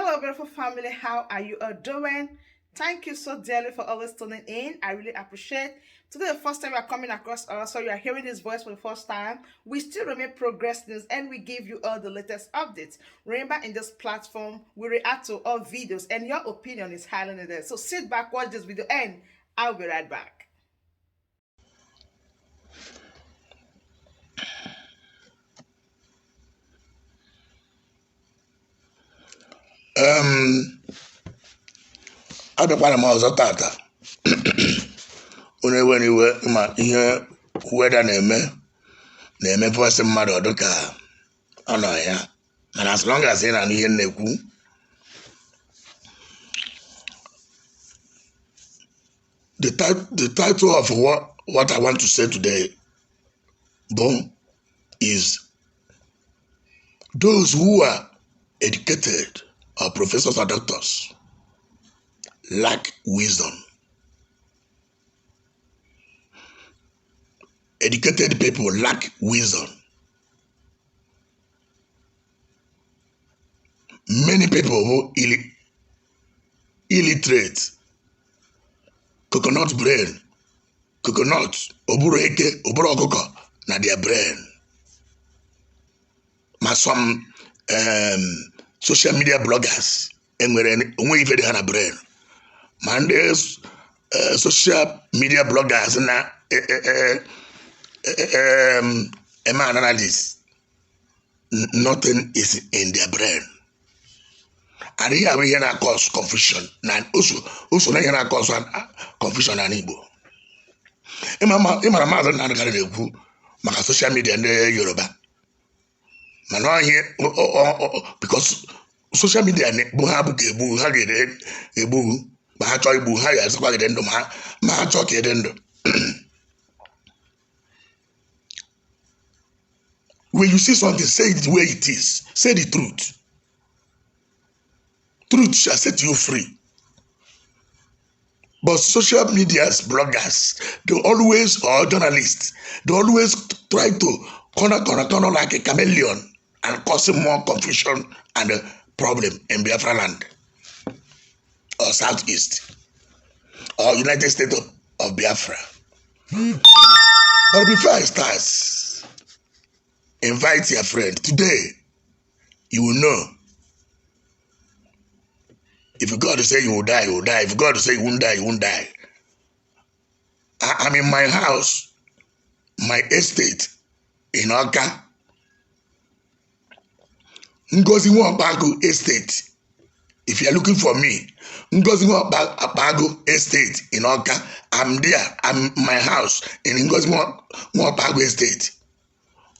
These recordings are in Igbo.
Hello, beautiful family. How are you all doing? Thank you so dearly for always tuning in. I really appreciate. Today, the first time you are coming across us, so you are hearing this voice for the first time. We still remain Progress News and we give you all the latest updates. Remember, in this platform, we react to all videos and your opinion is highly needed. So sit back, watch this video, and I'll be right back. Abịakwara m ọzọ tata. Unu ewena iwe ma ihe weda na-eme na-eme voice mmadụ ọ dịka ọ nọ ya, mana as long as ị na-anụ ihe m na-ekwu. The title of what I want to say today bụ is those who are educated or professors or doctors lack wisdom. Educated people lack wisdom. Many people who illiterate, coconut brain, coconut, oburu eke, oburu ọkụkọ na their brain. Ma some social media bloggers enwere onwe ife dị ha na brain. Ma ndị social media bloggers na eme analysis, nothing is in their brain. And ihe abụ ihe na-cause confusion na oso na ihe na-cause confusion na Igbo. Ịmara Maazị Nnamdi Kanu na-ekwu maka social media ndị Yoruba, mana ihe because social media bụ ha bụ ga-egbu ha, ga-egbu ma ha chọọ igbu ha, ga-asịkwa gị dị ndụ ma ha chọọ ka ị dị ndụ. When you see something, say it the way it is. Say the truth. Truth shall set you free. But social media's bloggers, they always, or journalists, they always try to corner, corner, corner like a chameleon and causing more confusion and a problem in Biafra land or Southeast or United States of Biafra. But before I start, invite your friend. Today, you will know. If God say you will die, you will die. If God say you won't die, you won't die. I'm in my house, my estate in Awka. Ngozi Nwakpagu Estate. If you're looking for me, Ngozi Nwakpagu Estate in Awka. I'm there. I'm in my house in Ngozi Nwakpagu Estate.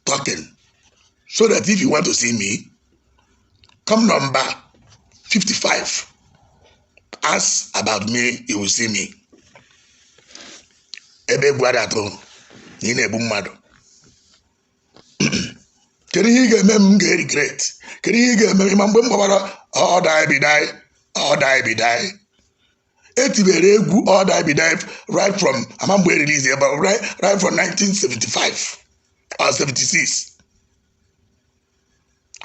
Talking. So that if you want to see me, come number 55. Ask about me, you will see me. Ebe egwu adatụ na ị na-egbu mmadụ. Kedu ihe ị ga-eme m ga-regret? Kedu ihe ị ga-eme ma mgbe m gbawara all die be die, all die be die? Etibere egwu all die be die right from ama mgbe release ya, but right from 1975 or 76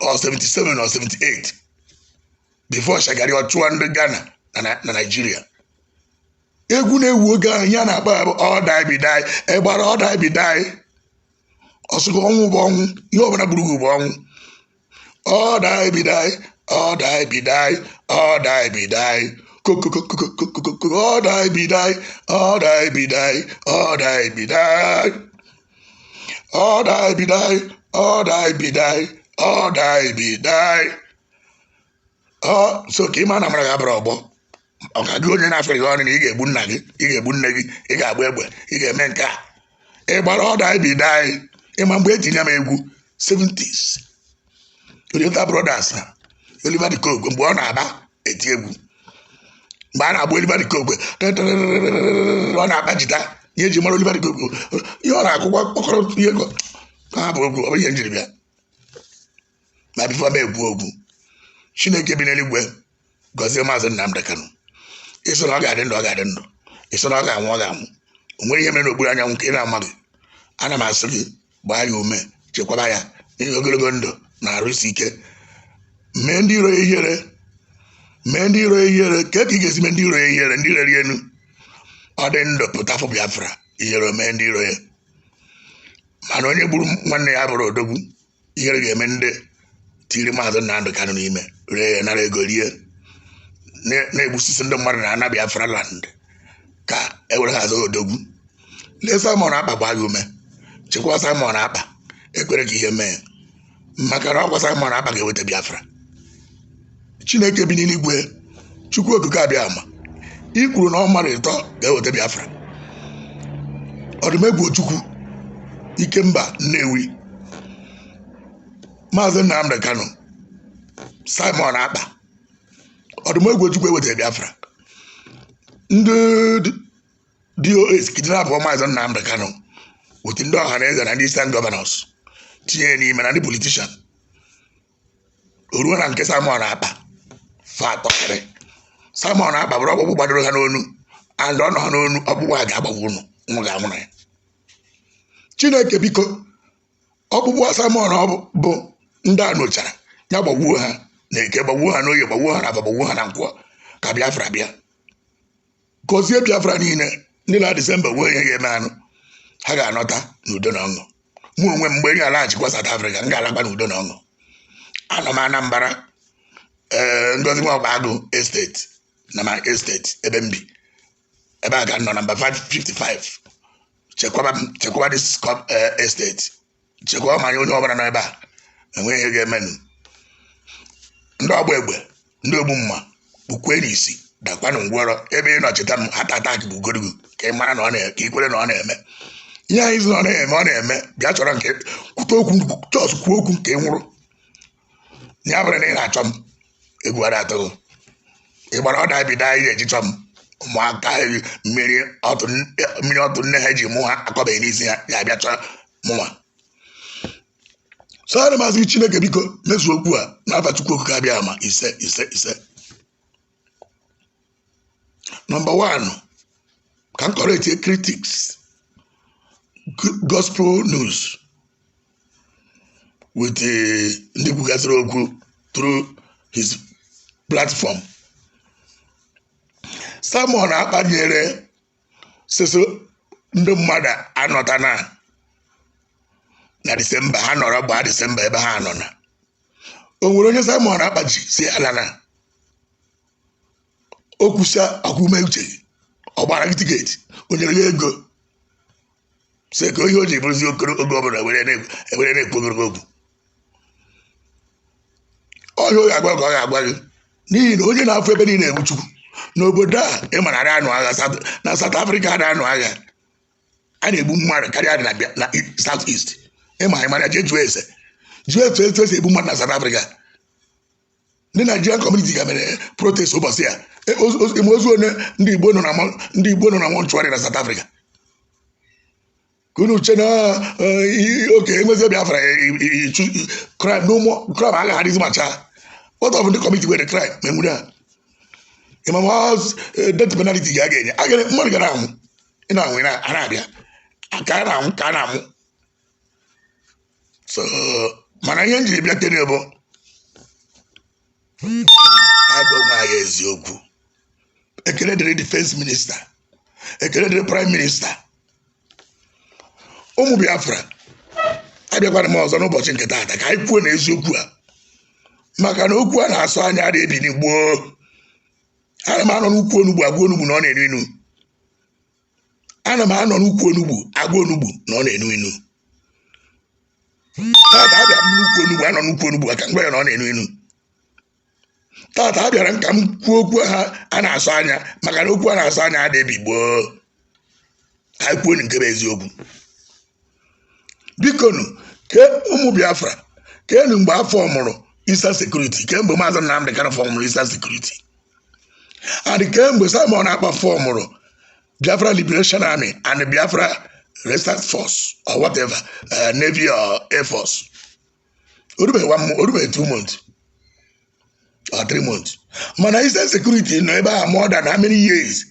or 77 or 78 before Shagari ọ chụọ ndị Ghana na Nigeria. Egwu na-ewu oge ahụ ya na-akpọ ya bụ all die be die. Egbara all die be die. Ọsụgo ọnwụ bụ ọnwụ, ihe ọbụla gburu gị bụ ọnwụ. All die be die, all die be die, all die be die. Kokokokokokoko, all die be die, all die be die, all die be die. All die be die, all die be die, all die be die. Ọ so ka ị ma na mara gị abụrụ ọgbọ. Ọ ka gị onye na-afere gị ọnụ na ị ga-egbu nna gị, ị ga-egbu nne gị, ị ga-agba egbe, ị ga-eme nke a. Ị gbara all die be die. Ịma mgbe etinye m egwu 70s. Oliver Brothers na Oliver De Coque mgbe ọ na-aba eti egwu. Mgbe a na-agba Oliver De Coque, ọ na-akpa jita ihe eji mara Oliver De Coque, ihe ọ na-akụkwa kpọkọrọ ihe ka ha bụ okwu, ọ bụ ihe njiri bịa. Ma before m ekwu okwu, Chineke bi n'eluigwe gọzie Maazị Nnamdi Kanu. Ịsị na ọ ga-adị ndụ, ọ ga-adị ndụ. Ịsị na ọ ga-anwụ, ọ ga-anwụ. O nwere ihe mere n'okpuru anyanwụ nke ị na-amaghị. Ana m asị gị gbaa ya ume, chekwaba ya n'ihi ogologo ndụ na arụ isi ike. Mee ndị iro ya ihere. Mee ndị iro ya ihere. Ka ị ga-esi mee ndị iro ya ihere? Ndị rere enu ọ dị ndụ pụta fụ Biafra, ihere mee ndị iro ya. Mana onye gburu nwanne ya bụrụ odogwu, ihere ga-eme ndị tiri Maazị Nnamdị Kanụ n'ime, ree ya, nara ego rie, na-egbusisi ndị mmadụ na ana Biafra land ka e were ha azụ odogwu. Lee Simon Ekpa, gbaa gị ume, chekwa Simon Ekpa, ekwere ka ihe mee, maka na ọkwa Simon Ekpa ga-eweta Biafra. Chineke bi n'eluigwe, Chukwu Okike abịa ama, i kwuru na ọ mmadụ ịtọ ga-eweta Biafra: Ọdụmegwu Chukwu, Ikemba Nnewi, Maazị Nnamdị Kanụ, Simon Ekpa. Ọdụmegwu Chukwu ewetara Biafra. Ndị DOS kidnap Maazị Nnamdị Kanụ with ndị ọha na eze na ndị Eastern Governors, tinye ya n'ime na ndị politician. O ruo na nke Simon Ekpa, fa atọkịrị. Simon Ekpa bụrụ ọkpụkpụ gbadoro ha n'onu, and ọ nọ ha n'onu, ọkpụkpụ a ga-agbagbu unu, unu ga-anwụ na ya. Chineke biko, ọkpụkpụ a Simon ọ bụ ndị a nụchara ya, gbagbuo ha na Eke, gbagbuo ha n'Oye, gbagbuo ha na Aba, gbagbuo ha na Nkwọ, ka Biafra bịa. Gọzie Biafra niile. Ndị na Disemba nwee ihe ga-eme anụ ha ga-anọta n'udo na ọṅụ. Mụ onwe m, mgbe m ga-alaghachikwa South Africa, m ga-alakwa n'udo na ọṅụ. Anọ m Anambra, ee, Ngozi Nwagụ Estate, na my estate ebe m bi, ebe a ka m nọ, nọmba 555. Chekwaba m, chekwaba this estate, chekwaba ma anyị, onye ọbụla nọ ebe a, enweghị ihe ga-emenụ. Ndị ọgba egbe, ndị ogbu mma, kpukwe n'isi, dakwanụ ngwọrọ ebe ị nọchita m. Heart attack bụ ugorogu ka ị mara na ọ na ka ị kwere na ọ na-eme ihe anyị sị na ọ na-eme. Ọ na-eme. Bịa chọrọ nke kwute okwu, chọs kwuo okwu nke ị nwụrụ ya bụrụ na ị na-achọ m. Egwu ara atụghị ị gbara ọ da-ebido anyị ga-eji chọ m. Ụmụaka mmiri ọtụ, mmiri ọtụ nne ha ji mụ ha akọbeghị n'isi ha ga-abịa chọọ mụnwa. So ana m asị gị, Chineke biko, mezuo okwu a n'afa Chukwu Okike abịa ama. Ise, ise, ise. Number one, ka m correct critics Gospel News with ndị kwugasịrị okwu through his platform. Simon akpanyere sịsị ndị mmadụ anọta na Disemba, ha nọrọ gbaa Disemba ebe ha nọ. Na o nwere onye Simon Ekpa ji si ala na o kwusa akwụme uche gị, ọ gbara gị ticket, o nyere gị ego, sị ka ihe o ji bụrụzi okoro oge ọbụla ewere na-ekwu ogologo okwu ọhịa. Ọ ga-agwa ka ọ ga-agwa gị, n'ihi na onye na-afụ ebe niile egbu Chukwu n'obodo a. Ị mara ara anụ agha na South Africa, a na-anụ agha, a na-egbu mmadụ karịa dị na South East. Ịma ị mara, jee jụọ ese, jụọ etu esi egbu mmadụ na South Africa. Ndị Nigerian community ga mere protest ụbọchị ya. Ime ozu onye ndị Igbo nọ na mortuary na South Africa, ka unu che na oke enwezi Biafra, crime no more, crime agaghị adịzi macha. What of ndị community were crime ma enwere ha? Ịmama death penalty ga ga-enye mmadụ gara anwụ. Ị na-anwụ, ị a na-abịa ka a na-anwụ, ka a na-amụ. So mana ihe m jiri bịa kene bụ agwa onwe anyị eziokwu. Ekele dịrị defense minister, ekele dịrị prime minister. Ụmụ Biafra, abịakwara m ọzọ n'ụbọchị nke taata ka anyị kwuo na eziokwu a, maka na okwu a na-asọ anya adị ebini gboo. Ana m anọ n'ukwu onugbu agwa onugbu na ọ na-enu inu. Ana m anọ n'ukwu onugbu agwa onugbu na ọ na-enu inu. Tata abịa m n'ukwu onugbu, anọ n'ukwu onugbu aka ngwa ya na ọ na-enu inu. Tata abịara m ka m kwuo okwu ha a na-asọ anya, maka na okwu a na-asọ anya adị ebi gboo. Anyị kwuo nke bụ eziokwu. Bikonu, ke ụmụ Biafra, kenu mgbe afọ mụrụ Eastern Security, kemgbe Maazị Nnamdị Kanụ formụrụ Eastern Security, and kemgbe Simon Ekpa formụrụ Biafra Liberation Army and Biafra Resistance Force or whatever, Navy or Air Force. Orubeghị one month, orubeghị 2 months or 3 months, mana Eastern Security nọ ebe a more than how many years?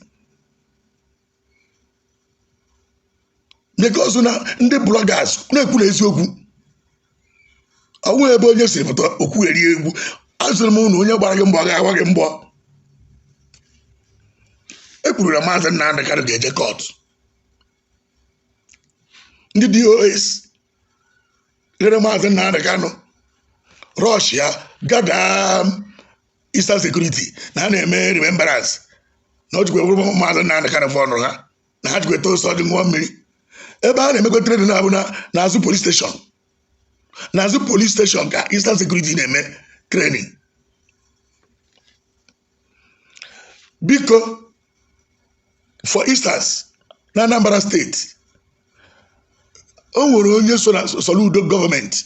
Because na ndị bloggers na-ekwu na eziokwu ọnwụ ebe onye siri pụta okwu eri egwu. Asịrị m unu, onye gbara gị mbọ ga-agwa gị mbọ. E kwuru na Maazị Nnamdi Kanu ga-eje court. Ndị DOS rere Maazị Nnamdi Kanu, rush ya gada Eastern Security na ha na-eme remembrance na o jikwa bụrụ Maazị Nnamdi Kanu fọnụrụ ha na ha jikwa ete ose ọjị, ṅụọ mmiri. Ebe a na-emekwa training na-abụ n'azụ police station, n'azụ police station ka Eastern Security na-eme training. Biko, for instance, na Anambra Steeti, o nwere onye so na Soludo gọọmenti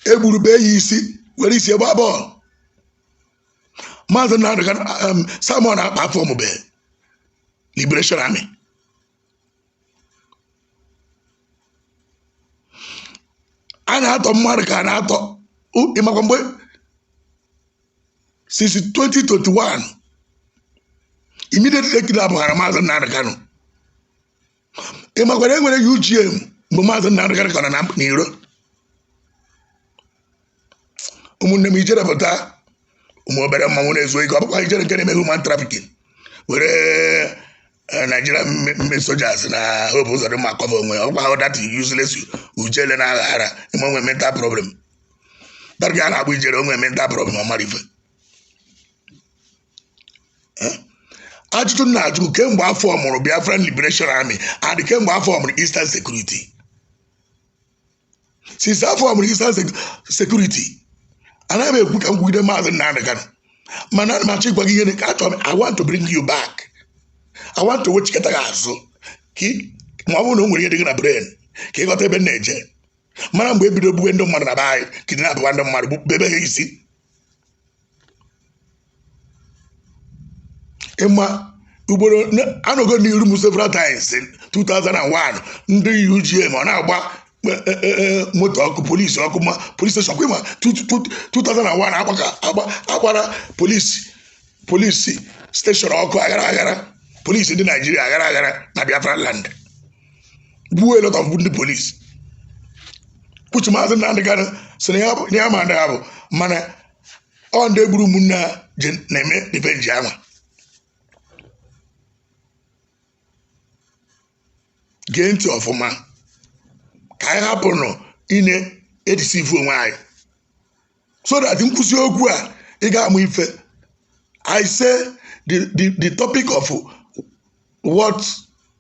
egburu, bee ya isi, were isi gba bọọlụ. Maazị Nnamdi Kanu, Simon Ekpa afọ mụbe Liberation Army. A na-atọ mmadụ ka a na-atọ. Ịmakwa mgbe since 2021 immediately kidnap hara Maazị Nnamdi Kanu, ịmakwara enwere UGM mgbe Maazị Nnamdi Kanu ka nọ n'iro. Ụmụnne m, ijere pụta, ụmụ obere mmanwụ na-ezu ike. Ọ bụkwa ijere nke na-eme human trafficking were Nigeria soldiers na Hope Uzodimma cover onwe ya. Ọ bụkwa ha, that useless ujele na-agha ara ime onwe mental problem. That guy na-agba ijere onwe mental problem. Ọ mara ife. Ajụjụ m na-ajụ: kemgbe afọ mụrụ Biafran Liberation Army and kemgbe afọ mụrụ Eastern Security, since afọ mụrụ Eastern Security, anaghị m ekwu ka m kwugide Maazị Nnamdi Kanu, mana ana m achọ ịgwa gị ihe ka achọrọ m. I want to bring you back. I want to wechikọta gị azụ ka ma ọ bụrụ na o nwere ihe dị gị na brain, ka ịghọta ebe m na-eje. Mara mgbe ebido gbuwe ndị mmadụ na be anyị, kidnapụwa ndị mmadụ, bebe ha isi. Ịma ugboro anọgo n'iru m several times in 2001, ndị UGM ọ na-agba moto ọkụ, polisi ọkụ, ma police station kwa. Ịma 2001 agbara polisi station ọkụ aghara aghara, polisi ndị Naijiria aghara aghara na Biafra land, gbuo a lot of ndị polisi kwuchi. Maazị Nnamdi Kanu sị na ya ma ndị ha bụ, mana ọ ndị gburu ụmụnne ha ji na-eme revenge anwa. Gee ntị ọfụma ka anyị hapụ nọ ị na-edeceive onwe anyị, so that nkwụsị okwu a ị ga-amụ ife. I say the topic of what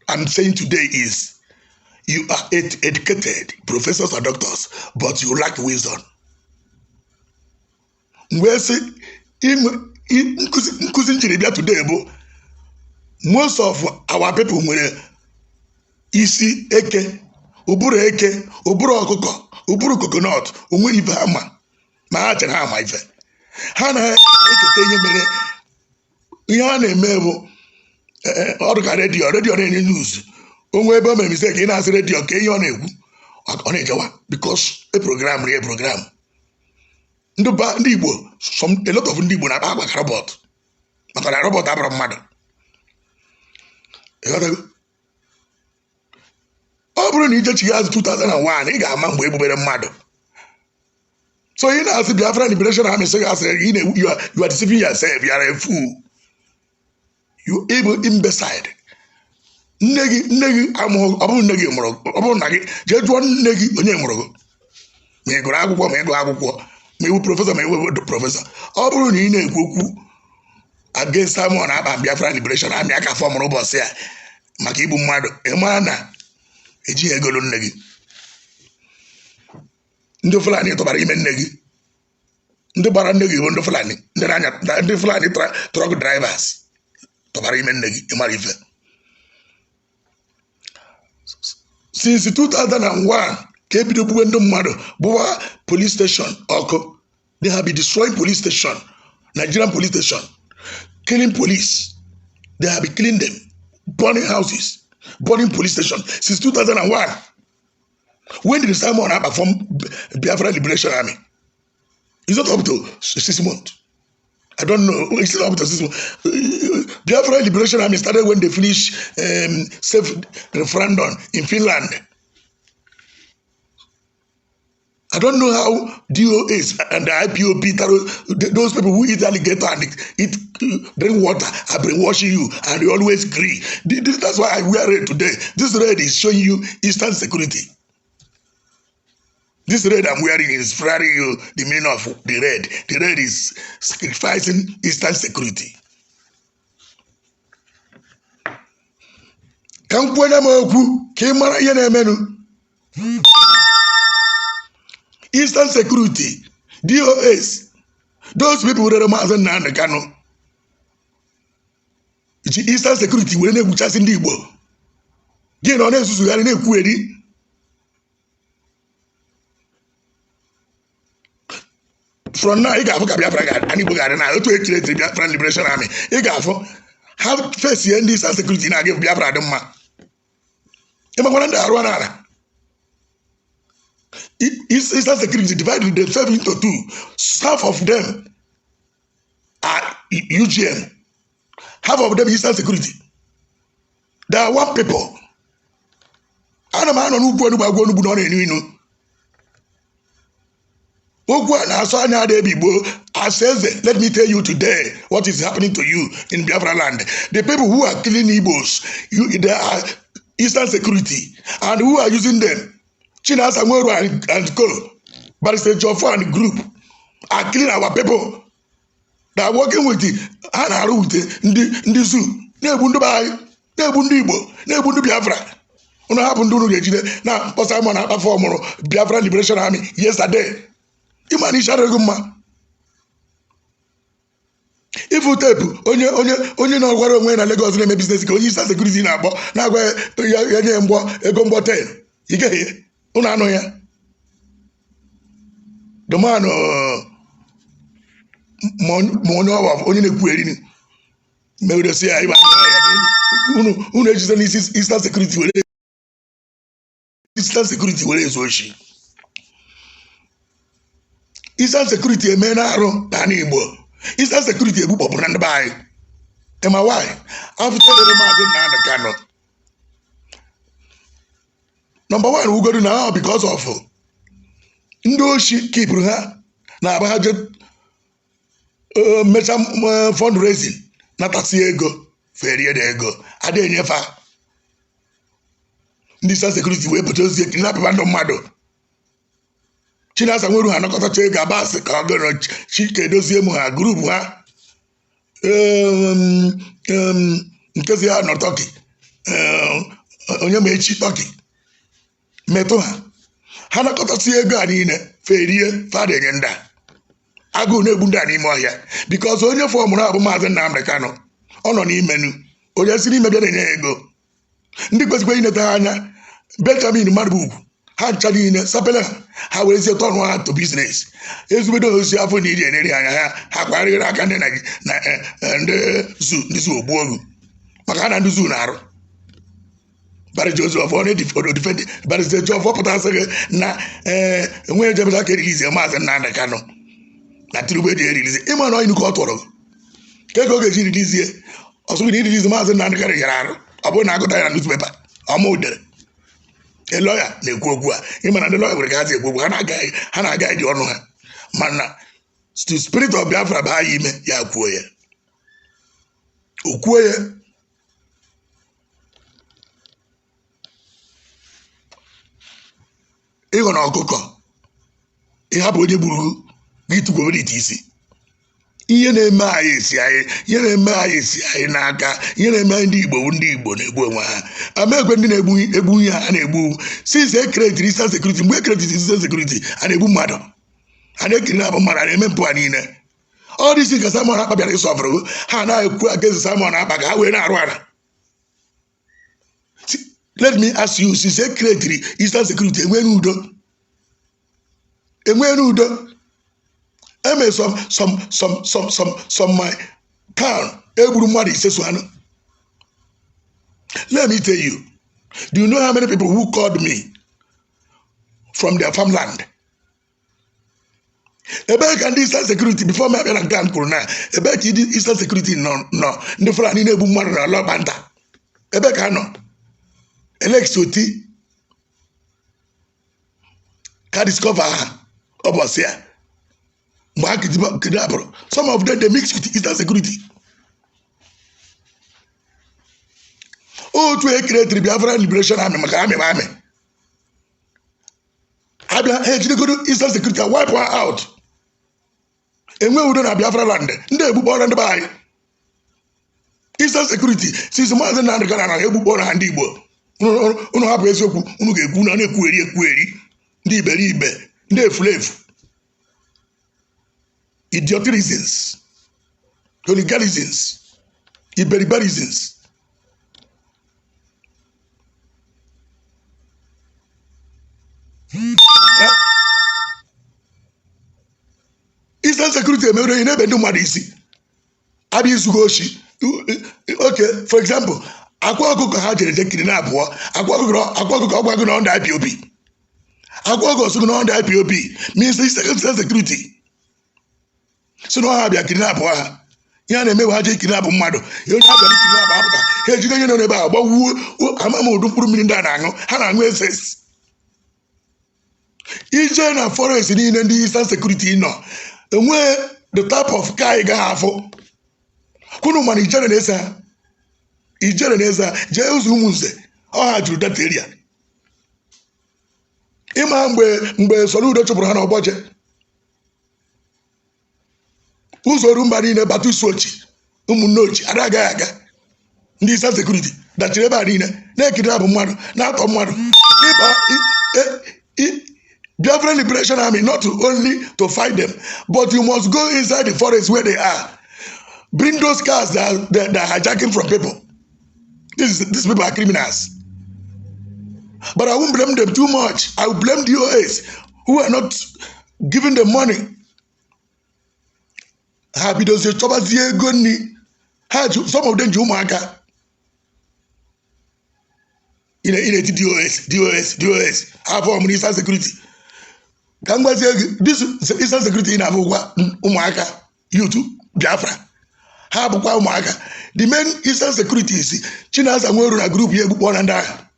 I'm saying today is you are educated professors or doctors, but you lack wisdom. Mgbe sị nkụzi njiri bịa today bụ most of our people nwere isi eke, ụbụrụ eke, ụbụrụ ọkụkọ, ụbụrụ coconut. Onwere ife ha ma, ma ha chere ha ama ife. Ha na-eketa ihe mere ihe ha na-eme bụ ọ dị ka redio. Redio na-enye news, onwe ebe o mere mistake, ị na-asị redio ka ihe ọ na-ekwu ọ na-ejewa, because e program rie program. Ndị ba ndị Igbo, some, a lot of ndị Igbo na-akpa agwa ka robot, maka na robot abụrụ mmadụ. Ịghọtago? Ọ bụrụ na ijechighị azụ 2001, ị ga-ama mgbe egbubere mmadụ. So ị na-asị Biafra Liberation Army, sị asị ị na you are deceiving yourself. You are a fool. You ịbụ imbecile. Nne gị amụghị. Ọ bụrụ nne gị mụrụ, ọ bụrụ na gị jee jụọ nne gị onye mụrụ gị, ma ị gụrụ akwụkwọ, ma ị gụrụ akwụkwọ, ma iwu professor, ma iwu professor. Ọ bụrụ na ị na-ekwu okwu against Simon Ekpa, Biafra Liberation Army aka formụrụ ụbọchị a maka igbu mmadụ, ị mara na ejighị egolu nne gị. Ndị Fulani tụbara ime nne gị. Ndị gbara nne gị bụ ndị Fulani, ndị na-anya, ndị Fulani truck drivers tụbara ime nne gị. Ịmara ife, since 2001 ka ebido gbuwe ndị mmadụ, gbụwa police station ọkụ. They have been destroying police station, Nigerian police station, killing police. They have been killing them, burning houses, burning police station since 2001. When did Simon Ekpa form Biafra Liberation Army? It's not up to 6 months. I don't know. It's not up to 6 months. Biafra Liberation Army started when they finished self referendum in Finland. I don't know how DOS and the IPOB, those people who eat alligator and eat drink water, are brainwashing you, and they always agree. That's why I wear red today. This red is showing you Eastern Security. This red I'm wearing is flaring you the meaning of the red. The red is sacrificing Eastern Security. Ka m kwuonye m okwu ka ị mara ihe na-emenụ. Eastern Security, DOS, those people rere Maazị Nnamdi Kanu ji Eastern Security were na-egbuchasị ndị Igbo. Gị na ọ na-ezuzugharị na-ekwugheri. From now ị ga-afụ ka Biafra ga Igbo ga-adị na otu e createri Biafra Liberation Army. Ị ga-afụ ha fesie ndị Eastern Security na-aga Biafra dị mma. Ịmakwara ndị arụ n'ala. Eastern Security divided themselves into two. Half of them are UGM, half of them Eastern Security. They are one people. Ana m anọ n'ukwu onugbu agwa onugbu na ọ na-enu inu. Okwu a na-asọ anya ada ebe Igbo as eze. Let me tell you today what is happening to you in Biafra land. The people who are killing Igbos, you, they are Eastern Security, and who are using them, Chinasa Nworu and co, Barrister Ejiofor and group, are killing our people. They are working with the, ha na-arụ with ndị zoo, na-egbu ndị be anyị, na-egbu ndị Igbo, na-egbu ndị Biafra. Unu hapụ ndị unu ga-ejide na mkpọsa ma na akpa formụrụ Biafra Liberation Army yesterday. Ịma na isi adịghị mma. Ịfụ teepu onye na-agwara onwe ya na Lagos na-eme business ka onye Eastern Security na-akpọ na-agwa ya ya nye mgbọ ego mgbọ 10 ikeghị unu anụ ya. The man ma onye ọwa onye na-ekwu erini meweresi ya ịba unu unu ejide n'isi Eastern Security were Eastern Security were ezu oshi. Eastern Security eme na arụ n'ala Igbo. Eastern Security egbukpọpụrụ na ndị be anyị. Ịma why? After the Maazị Nnamdi Kanu, number one wugodu na ahụ because of ndị oshi kipụrụ ha na aba ha je mechaa fundraising, natasị ego, ferie na ego adịghị enyefa. Ndị Eastern Security wee pụta ozi kidnapụba ndị mmadụ. Chinasa Nworu ha anakọtacha ego abasị ka ọ gọrọ Chike dozie m ha group ha nkezi ha nọ Turkey, onye ma echi Turkey metụ ha. Ha nakọtasị ego a niile ferie fada enye ndị a. Agụụ na-egbu ndị a n'ime ọhịa because onye formụrụ abụ Maazị Nnamdi Kanu ọ nọ n'imenu onye si n'ime bịa na-enye ya ego. Ndị kwesịrị ineta ha anya, Benjamin Madubugwu ha ncha niile sapele ha, ha werezie turn ha to business. Ezigbodo ozi afọ na iri eneri anya ha ha kwarịrị aka ndị na ndị zoo, ndị zoo ogbu ogu maka ha na ndị zoo na-arụ. Barrister Ejiofor na-edefend. Barrister Ejiofor pụtasị gị na ee enweghị ejebeza ka erelease Maazị Nnamdi Kanu na Tinubu eji erelease. Ịma na ọyị ka ọ tụrụ ka ego ga-eji releasie ọsọ na irelease Maazị Nnamdi Kanu yara arụ. Ọ bụrụ na agụta ya na newspaper ọma udere lọya na-ekwu okwu a. Ịma na ndị lọya nwere ka ha si ekwu okwu, ha na-aga eji ọnụ ha, mana the spirit of Biafra baa ya ime ya kwuo ya, o kwuo ya. Ịghọ na ọkụkọ ịhapụ onye gburu gị tụkwobere ite isi. Ihe na-eme anyị esi anyị, ihe na-eme anyị esi anyị n'aka. Ihe na-eme ndị Igbo bụ ndị Igbo na-egbu onwe ha. Amaekwe ndị na-egbu egbu ihe ha na-egbu since e createri Eastern Security. Mgbe e createri Eastern Security, a na-egbu mmadụ, a na-ekiri na-abụ mmadụ, a na-eme mpụ a niile. Ọ dị isi ka Simon Ekpa bịara ịsọfụrụ ha na-ekwu against Simon Ekpa ka ha wee na-arụ ala. Let me ask you, since e createri Eastern Security, enwere udo? Enwere udo? Eme some my town egburu mmadụ ise so anụ. Let me tell you, do you know how many people who called me from their farmland? Ebee ka ndị Eastern Security, before m abịa na nke a m kwuru na ebee ka ndị Eastern Security nọ ndị Fulani na-egbu mmadụ na Lokpanta, ebee ka ha nọ? Alex Otti ka discover ha. Ụbọchị a mgbe ha kidnapụrụ some of them, they mix with Eastern Security. Otu e createri Biafra Liberation Army maka amị ma amị abịa, ha ejidegoro Eastern Security, wipe ha out. Enwe udo na Biafra land. Ndị egbukpọrọ ndị be anyị Eastern Security since Maazị Nnamdị Kanu na egbukpọrọ ha. Ndị Igbo, unu hapụ eziokwu unu ga-ekwu na na-ekwugheri ekwugheri. Ndị iberibe, ndị efulefu, idiotisms, hooliganisms, iberiberisms. Eastern Security emere ihe n'ebe ndị mmadụ isi abịa izugo oshi. Okay, for example, Akwa Ọkụkọ, ha jere je kiri na abụọ Akwa Ọkụkọ. Akwa Ọkụkọ ọ gwago na ọ ndị IPOB. Akwa Ọkụkọ sị na ọ ndị IPOB means Eastern Security si na ọha bịa kiri na abụọ ha. Ihe a na-eme bụ ha jee kiri abụ mmadụ, ihe onye abịa kiri abụ apụta, ha ejide onye nọ n'ebe a gbawuo. Ama m ụdị mkpụrụ mmiri ndị a na-aṅụ. Ha na-aṅụ ss ije na forest niile ndị Eastern Security nọ. Enwee the type of car ị gaghị afụ kwunu, mana ijere na-ese ha, ijere na-ese ha. Jee ụzọ Ụmụnze, ọha juru that area. Ịma mgbe Soludo chụpụrụ ha n'Ọgbọje, ụzọ Orumba niile bata Isuochi, ụmụnne ochi ada agaghị aga. Ndị Eastern Security dachiri ebe a niile, na-ekiri abụ mmadụ, na-atọ mmadụ. Ịba Biafra Liberation Army, not only to fight them, but you must go inside the forest where they are, bring those cars that are hijacking from people. These people are criminals, but I won't blame them too much. I will blame DOS who are not giving them money. Ha bidozie chọbazie ego nri ha ji. Some of them ji ụmụaka. Ị na-eti DOS, DOS, DOS. Ha form Eastern Security. Ka m gwazie gị, this Eastern Security ị na-abụ gwa ụmụaka youth Biafra, ha bụkwa ụmụaka. The main Eastern Security si Chinasa Nworu na group ya egbukpọ na ndị agha,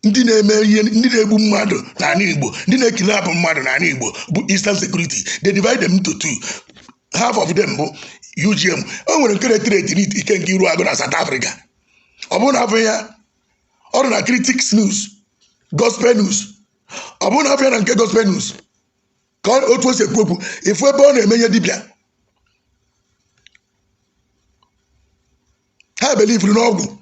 ndị na-eme ihe, ndị na-egbu mmadụ n'ala Igbo, ndị na-ekidnapụ mmadụ n'ala Igbo bụ Eastern Security. They divide them into two. Half of them bụ UGM. O nwere nke na-etiri etiri ike nke iru agụ na South Africa. Ọ bụrụ na afọ ya ọrụ na Critics News, Gospel News, ọ bụrụ na afọ ya na nke Gospel News, ka otu o si ekwu okwu, ifu ebe ọ na-eme ihe dibịa. Ha believeru n'ọgwụ.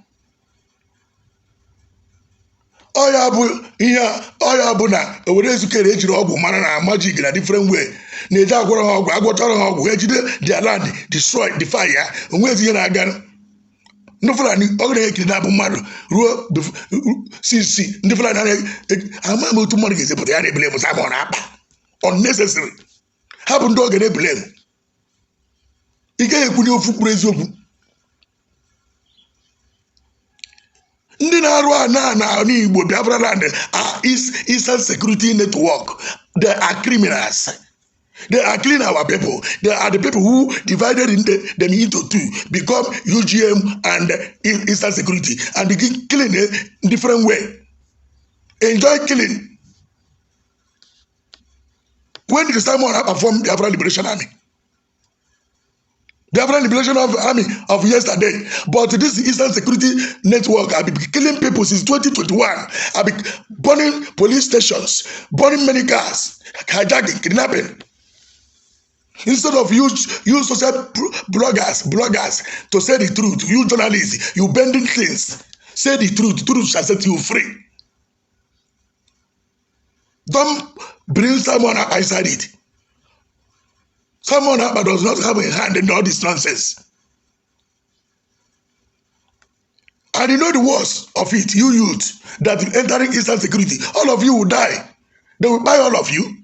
Ọya bụ ihe ọya bụ na owere ezukere ejiri ọgwụ mara na magic na different way na-eji agwọrọ ha ọgwụ, agwọchọrọ ha ọgwụ, ha ejide their land, destroy, defy ya. Onwezi ihe na-aga. Ndị Fulani ọ na-ekiri na-abụ mmadụ ruo sisi. Ndị Fulani anaghị ama m otu mmadụ ga-ezipụta ya na-ebele m Simon Ekpa unnecessary. Ha bụ ndị oge na-ebele m. Ị gaghị ekwunye ofu mkpụrụ eziokwu. Ndị na-arụ ana na ala Igbo, Biafra land, are Eastern Security Network. They are criminals. They are killing our people. They are the people who divided them into two, become UGM and Eastern Security, and begin killing in different way, enjoy killing. When did Simon Ekpa form Biafra Liberation Army? Biafra Liberation of Army of yesterday. But this Eastern Security Network have been killing people since 2021. Have been burning police stations, burning many cars, hijacking, kidnapping. Instead of use social bloggers to say the truth, you journalists, you bending things. Say the truth, truth shall set you free. Don't bring someone outside it. Simon Ekpa does not have a hand in all this nonsense. And you know the worst of it, you youth that entering Eastern Security, all of you will die. They will buy all of you.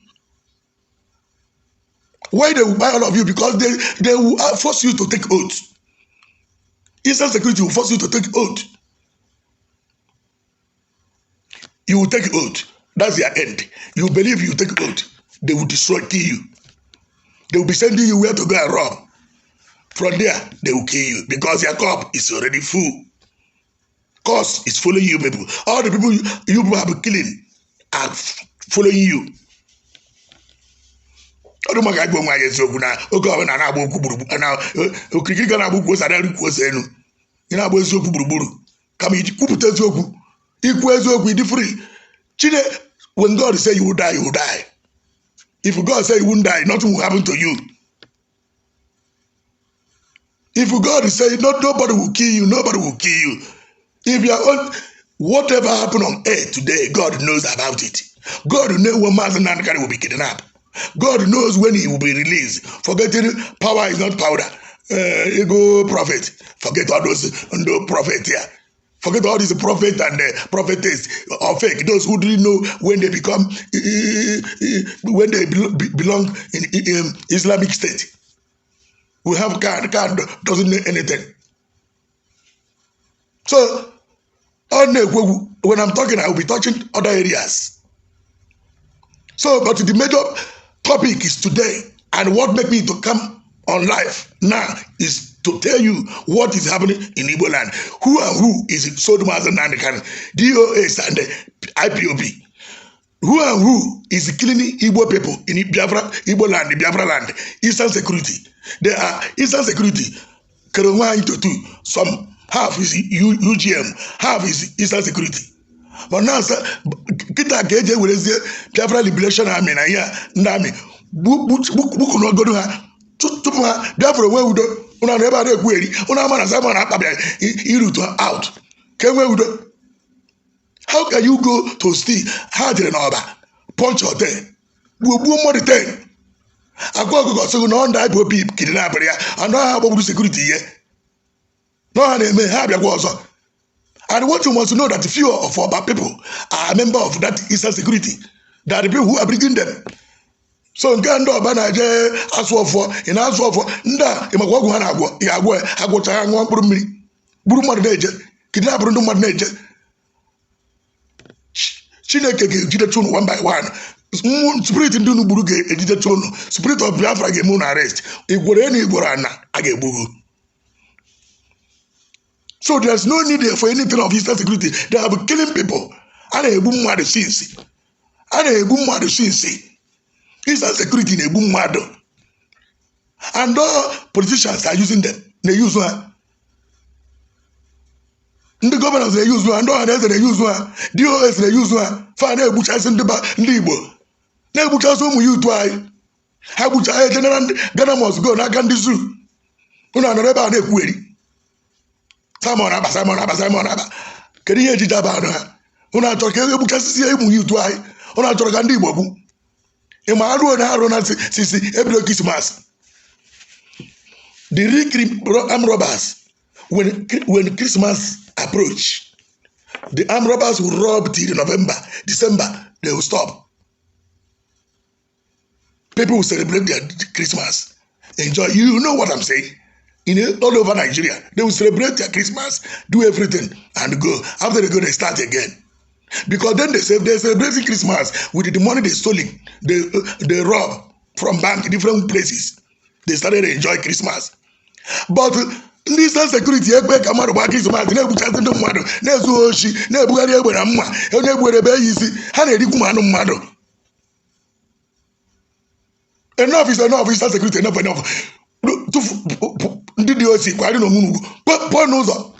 Why they will buy all of you? Because they will force you to take oath. Eastern Security will force you to take oath. You will take oath. That's their end. You believe you take oath. They will destroy, kill you. They will be sending you where to go and rob. From there, they will kill you because your cup is already full. Curse is following you people. All the people you people have been killing are following you. Ọ dị maka igbo nwe anyị eziokwu na oge ọbụla na-agba okwu gburugburu na okirikiri ga na-agba ukwu ose adịghị ukwu ose elu. Ị na-agba eziokwu gburugburu kama iji kwupụta eziokwu, ikwu eziokwu ịdị free. Chine, when God say you will die, you will die. If God say you won't die, nothing will happen to you. If God say not, nobody will kill you, nobody will kill you. If you are on, whatever happened on earth today, God knows about it. God knows when Mazi Nnamdi Kanu will be kidnapped. God knows when he will be released. Forgetting power is not powder. Ego prophet. Forget all those no prophet here. Forget all these prophet and prophetess or fake. Those who didn't know when they become, when they belong in Islamic State. We have God. God doesn't know anything. So, when I'm talking, I will be touching other areas. So, but the major topic is today, and what made me to come on live now is to tell you what is happening in Igbo land. Who and who is sold Mazi Nnamdi Kanu, DOS and the IPOB. Who and who is killing Igbo people in Biafra, Igbo land, Biafra land, Eastern Security. They are Eastern Security. Kere onwe anyị to two. Some half is UGM, half is Eastern Security. But now, sir, kịta ka eji ewerezie Biafra Liberation Army na ihe a, ndị army gbukụnọgodo ha tupu ha Biafra onwe udo. Ụnụ nọ ebe a na-ekwu eri ụnụ ama na Simon akpabịa irutu out ka enwee udo. How can you go to steal? Ha jere n'Ọba, Punch Hotel, gbuo gbuo mmadụ 10. Akwa Ọkụkọ sịgụ na ọ ndị IPOB kidnapụrụ ya, anụ ha gbagburu security, ihe na ha na-eme ha abịakwa ọzọ. And what you must know, that few of our people are member of that Eastern Security, that the people who are bringing them. So nke a ndị Ọba na-eje asụ ọfọ, ị na-asụ ọfọ ndị a, ị makwa ọgwụ ha na-agwọ, ị ga-agwọ ya. Ha gwọcha, ha ṅụọ mkpụrụ mmiri, gburu mmadụ na-eje, kidnapụrụ ndị mmadụ na-eje. Chineke ga-ejidecha unu one by one. Spirit ndị unu gburu ga-ejidecha unu. Spirit of Biafra ga-eme unu arrest. Igworo enu, igworo ana, a ga-egbu gị. So there's no need for anything of Eastern Security. They have been killing people. A na-egbu mmadụ since, a na-egbu mmadụ since. Eastern Security na-egbu mmadụ, and all politicians are using them, na-use ha. Ndị governors na-use ha, ndị ọha na eze na-use ha, DOS na-use ha. Fa na-egbuchasị ndị ndị Igbo, na-egbuchasị ụmụ youth anyị. Ha gbucha ha, ejenara ndị Ghana must go n'aka ndị zoo. Unu anọrọ ebe a na-ekwugheri Simon Aba, Simon Aba, Simon Aba. Kedu ihe ejije aba anụ ha? Unu achọrọ ka egbuchasịsị ụmụ youth anyị? Unu achọrọ ka ndị Igbo gbu? Ịma arụ onye arụ na sisi ebido Christmas. The real armed robbers, when Christmas approach, the armed robbers will rob till November, December. They will stop. People will celebrate their Christmas, enjoy. You know what I'm saying? In all over Nigeria, they will celebrate their Christmas, do everything and go. After they go, they start again, because then they say they're celebrating Christmas with the money they stolen, they rob from bank, different places. They started to enjoy Christmas. But ndị Eastern Security ekwe ka mmadụ gbaa Christmas, na-egbuchasị ndị mmadụ, na-ezu oshi, na-ebugharị egbe na mma. Onye egbuere ebe ya isi, ha na-erikwu ma anụ mmadụ. Enough is enough. Eastern Security, enough, enough. Tufu ndị dị osi kwari na onwe ugwu, pụọ n'ụzọ.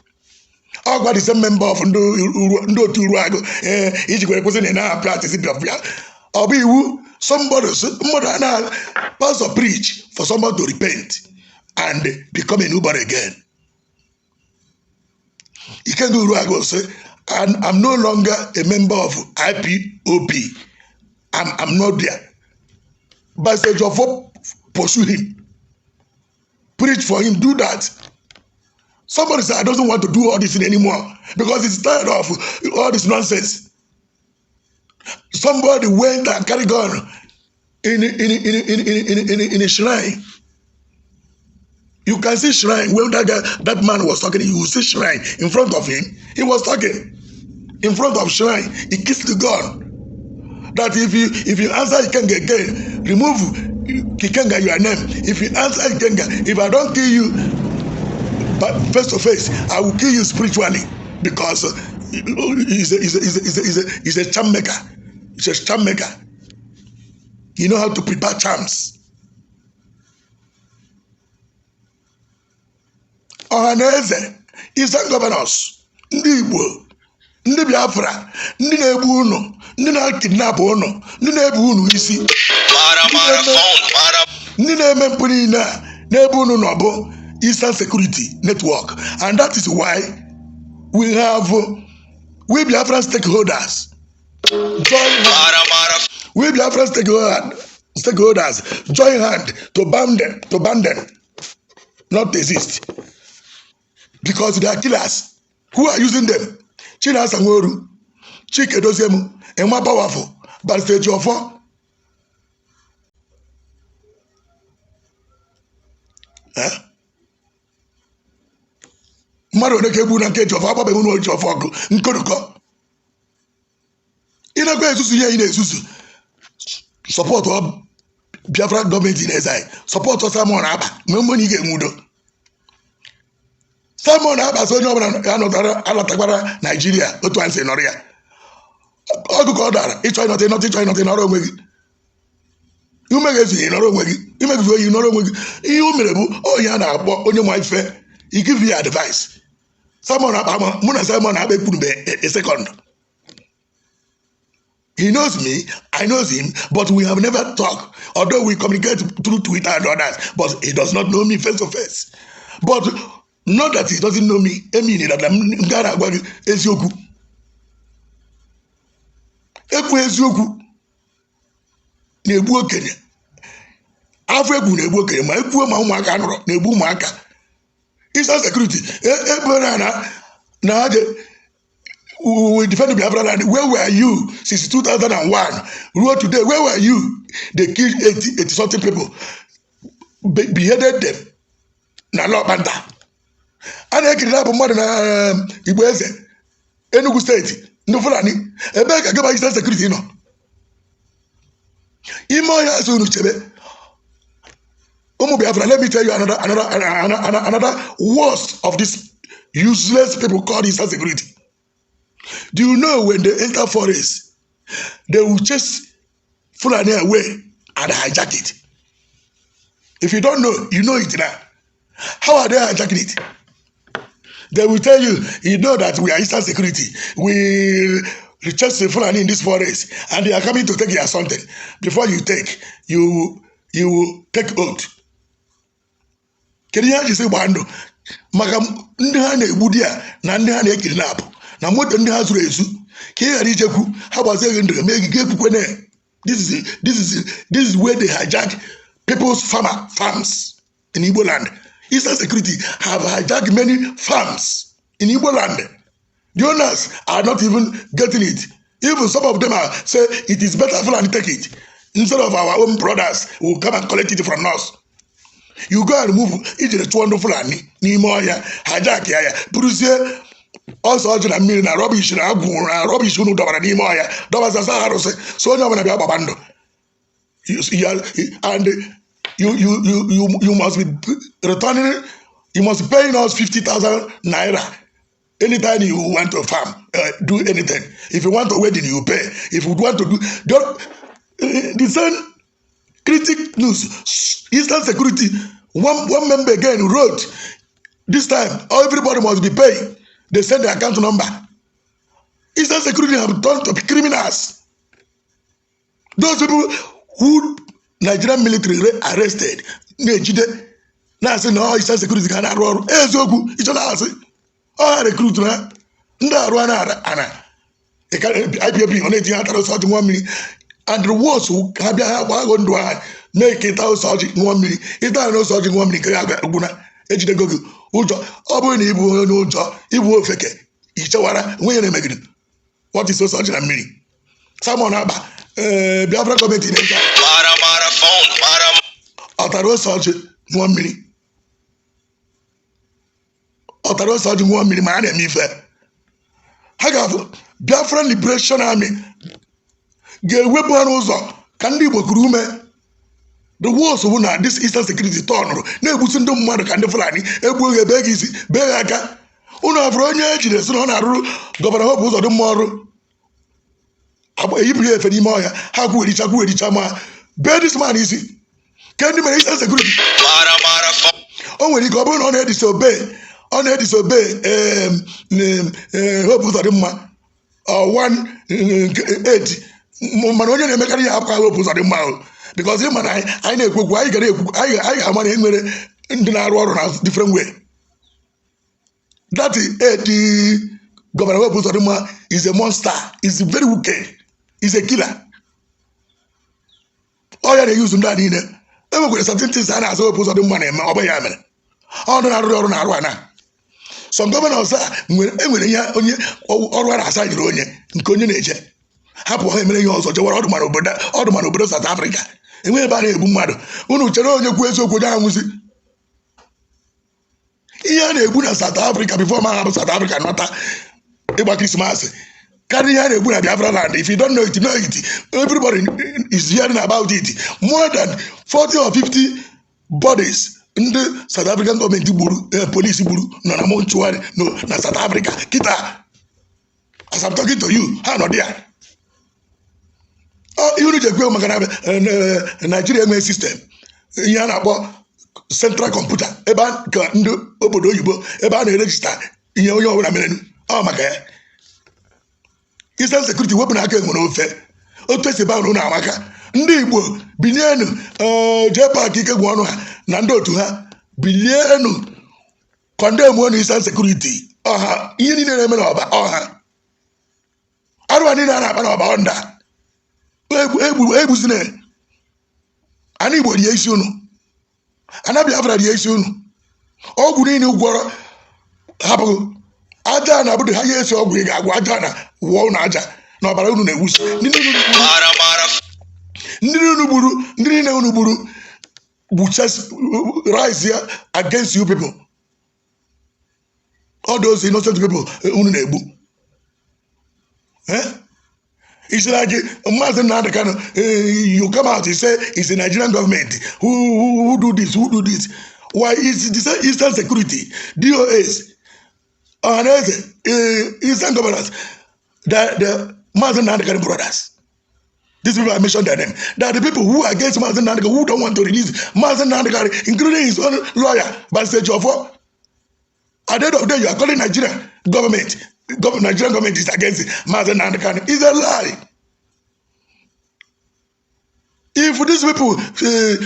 Ọgwa the same member of ndị otu uru agụ, ee, iji kwere kwụsị na ị na practice Biafra. Ọ bụ iwu somebody, mmadụ a na pastor preach for somebody to repent and become a newborn again. Ikenga Uruagu say, and I'm no longer a member of IPOB. I'm not there. Pastor Ejiofor pursue him, preach for him, do that. Somebody say, I don't want to do all this thing anymore because he's tired of all this nonsense. Somebody went and carry gun in a shrine. You can see shrine. When that guy, that man was talking, you will see shrine in front of him. He was talking in front of shrine. He kissed the gun. That if you answer Ikenga again, remove Ikenga your name. If you answer Ikenga, if I don't kill you but face to face, I will kill you spiritually, because he's a charm maker. He's a charm maker. He know how to prepare charms. Ọha na eze, Eastern governors, ndị Igbo, ndị Biafra, ndị na-egbu unu, ndị na-kidnap unu, ndị na-ebu unu isi, ndị na-eme mpụ niile a n'ebe unu nọ bụ Eastern Security Network. And that is why we have, we Biafran stakeholders join hand, we Biafran stakeholders join hand to ban them not to exist, because they are killers. Who are using them? Chinasa Nworu, Chike Doziem, Emma Powerful, Barrister Ejiofor. Eh? Mmadụ ole ka egbu na nke Ejiofor? Agbabeghị ụlọ Ejiofor ọkụ nkodukọ. Ị na-ekwe ezuzu ihe ị na-ezuzu. Support Biafra gọọmenti na-eze anyị, support Simon Ekpa. Mgbe mgbe ị ga-enwe udo, Simon Ekpa sị onye ọbụla ya nọtara alọtakwara Naijiria otu anyị si nọrọ ya. Ọgụ ka ọ dara. Ịchọ ịnọta, ịnọta. Ịchọ ịnọta, ịnọrọ onwe gị. Ume ga-ezughị, ịnọrọ onwe gị. Imeguzi oyi, nọrọ onwe gị. Ihe o mere bụ onye a na-akpọ onye nwa ife. He give you advice. Simon Ekpa, mụ na Simon Ekpa ekwurube a second. He knows me, I knows him, but we have never talked. Although we communicate through Twitter and others, but he does not know me face to face. But not that he doesn't know me, I mean that m gara agwa gị eziokwu. Ekwu eziokwu na-egbu okenye. Afọ egwu na-egbu okenye, ma ekwuo ma ụmụaka nụrụ na-egbu ụmụaka. Eastern Security, ebere na ha je we defend Biafra land. Where were you since 2001? Ruo today, where were you? They killed 80, 80 something people, beheaded them na Lokpanta. A na-ekiri bụ mmadụ na Igbo Eze, Enugu Steeti, ndị Fulani. Ebee ka gaba Eastern Security nọ? Ime ọhịa asị unu chebe ụmụ Biafra. Let me tell you another worst of these useless people called Eastern Security. Do you know when they enter forest, they will chase Fulani away and hijack it? If you don't know, you know it now. How are they hijacking it? They will tell you, you know that we are Eastern Security. We chase the Fulani in this forest and they are coming to take your something. Before you take, you will take oath. Kedu ihe ha ji sị gbaa ndụ? Maka ndị ha na-egbu di ya na ndị ha na-ekidnapụ na moto ndị ha zuru ezu, ka ị ghara ijekwu ha gbazie gị ndụ mee gị ga ekwukwe na this is where they hijack people's farms in Igbo land. Eastern Security have hijacked many farms in Igbo land. The owners are not even getting it. Even some of them are say it is better Fulani take it instead of our own brothers who come and collect it from us. You go and remove ijere chụọ ndị Fulani n'ime ọhịa, hijack ya, ya bụrụzie ọsọ ọjị na mmiri na rubbish na agwụ na rubbish unu dọbara n'ime ọhịa, dọbasasa arụsị. So onye ọbụla bịa gbaba ndụ. And you must be returning, you must be paying us 50,000 naira anytime you want to farm, do anything. If you want to wedding, you pay. If you want to do the same critic news, Eastern Security, one member again wrote this time, everybody must be paying. They send the account number. Eastern Security have turned to be criminals. Those people who Nigerian military arrested na-ejide na-asị na ọ Eastern Security ka na-arụ ọrụ. Eziokwu ịchọta asị ọ ha recruit ha ndị arụ ana ana IPOB ọ na-etinye atara ose ọjị ṅụọ mmiri. And the worst, ha bịa, ha gbaa ndụ ha mee ka ịta ose ọjị ṅụọ mmiri. Ịta na ose ọjị ṅụọ mmiri nke ya gwụna, ejidego gị. Ụjọ ọ bụrụ na ịbụ onye ụjọ, ịbụ ofeke, ichewara nwunye na-emegide. What is ose ọjị na mmiri? Simon Ekpa, ee, Biafra gọọmenti na-eje ọ tara ose ọjị ṅụọ mmiri? Ọ tara ose ọjị ṅụọ mmiri? Ma a na-eme ife ha ga-afụ. Biafra Liberation Army ga-ewepụ ha n'ụzọ ka ndị Igbo kuru ume. The worst bụ na this Eastern Security tọnụrụ na-egbusi ndị mmadụ ka ndị Fulani. Egbuo gị, ebe gị isi bee gị aka. Unu afụrụ onye ejide sị na ọ na-arụrụ Governor Hope Uzodimma ọrụ? Eyipụrụ ya efe n'ime ọhịa, ha kwughericha kwughericha ma bee this man isi. Ke ndị mere Eastern Security? O nwere ike ọ bụrụ na ọ na-edisobey Hope Uzodimma one eight, mana onye na-emekarị ya akwa Hope Uzodimma o, because ịma na anyị na-ekwu okwu, anyị gara ekwu, anyị ga-ama na e nwere ndị na-arụ ọrụ na different way. That eight Governor Hope Uzodimma is a monster, is very wicked, is a killer. Ọ ya na-eyuzu ndị a niile. E nwekwara certain things a na-asị Hope Uzodimma na-eme, ọ bụ ya mere ọ ndị na-arụrụ ọrụ na-arụ ana. Some governors a nwere, enwere ihe onye ọrụ a na-asa jiri onye nke onye na-eje hapụ ha emere ihe ọzọ jewara. Ọdụ mara obodo, ọdụ mara obodo South Africa enweghị ebe a na-egbu mmadụ. Unu chere onye kwuo eziokwu, onye anwụzi. Ihe a na-egbu na South Africa before ma hapụ South Africa nọta ịgba Christmas karịa ihe a na-egbu na Biafra land. If you don't know it, know it. Everybody is hearing about it. More than 40 or 50 bodies ndị South African gọọmenti gburu, polisi gburu, nọ na mortuary no na South Africa kịta. As I'm talking to you, ha nọ there. Ọ ihe unu ji ekwe maka na Nigeria enweghị system, ihe a na-akpọ central computer, ebe a ka ndị obodo oyibo, ebe a na-eregister ihe onye ọbụla merenu. Ọ maka ya Eastern Security wepụ n'aka enwe n'ofe. Otu esi ba unu amaka. Ndị Igbo, bilienu, jee paakị ike gwu ọnụ ha na ndị otu ha. Bilienu, condemn onu Eastern Security. Ọha ihe niile na-eme n'ọba, ọha arụwa niile a na-akpa n'ọba, ọnda egbu egbuzina. Ana Igbo rie isi unu, ana Biafra rie isi unu. Ọgwụ niile gwọrọ hapụ aja na abụdị ha ya esi ọgwụ. Ị ga-agwụ aja na wụọ unu aja na ọbara unu na-ewusi. Ndị niile unu gburu, ndị niile unu gburu, ndị niile unu gburu gbuchas rise ya against you people. All those innocent people unu na-egbu. Eh? It's like Mazi Nnamdi Kanu, you come out, you say it's the Nigerian government who do this, who do this. Why is the same Eastern Security, DOS, Ohaneze, Eastern governors, the Mazi Nnamdi Kanu brothers. These people, I mentioned their name. They are the people who are against Mazi Nnamdi Kanu, who don't want to release Mazi Nnamdi Kanu, including his own lawyer, Barrister Ejiofor. At the end of the day, you are calling Nigeria government. Nigerian government is against Mazi Nnamdi Kanu. It's a lie. If these people,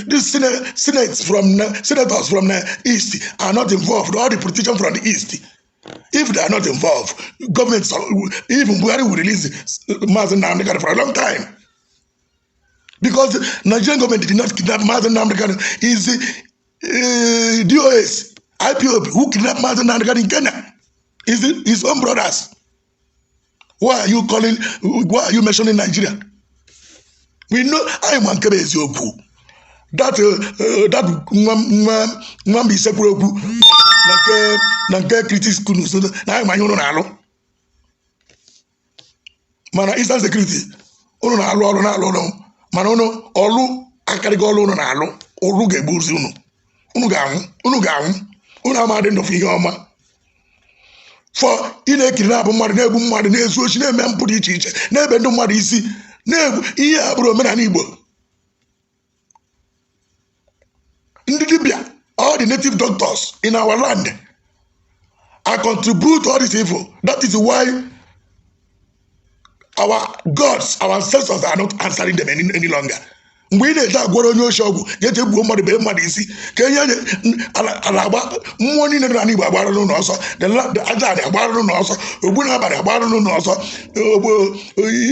these senators from the east are not involved, all the politicians from the east, if they are not involved, government, even Buhari will release Mazi Nnamdi Kanu for a long time. Because Nigerian government did not kidnap Mazi Nnamdi Kanu. Is DOS, IPOB, who kidnapped Mazi Nnamdi Kanu in Kenya. Is his own brothers. Why are you calling, why are you mentioning Nigeria? We know anyị ma nke bụ eziokwu. That nwa nwa nwa Mbaise kwuru okwu na nke critics kwuru so na anyị ma ihe unu na-alụ. Mana Eastern Security, unu na-alụ ọrụ, na-alụ ọrụ, mana unu ọlụ akarịgo ọlụ unu na-alụ. Ọlụ ga-egbuzi unu. Unu ga-anwụ, unu ga-anwụ. Unu amadị ndụ ihe ọma fọ. Ị na-ekiri na-abụ mmadụ na-egbu mmadụ, na-ezu ochi, na-eme mpụ dị iche iche, na-ebe ndị mmadụ isi, na-egbu. Ihe a bụrụ omenala Igbo. Ndị dibịa, all the native doctors in our land are contribute to all this evil. That is why our gods, our ancestors are not answering them any longer. Mgbe ị na-eje agwọrọ onye ochi ọgwụ, ga-eje gbuo mmadụ, bee mmadụ isi, ka ihe ala agba. Mmụọ niile dị n'ala Igbo agbara n'ụlọ ọsọ. The aja anị agbara n'ụlọ ọsọ. Ogbu n'abalị agbara n'ụlọ ọsọ. Ogbo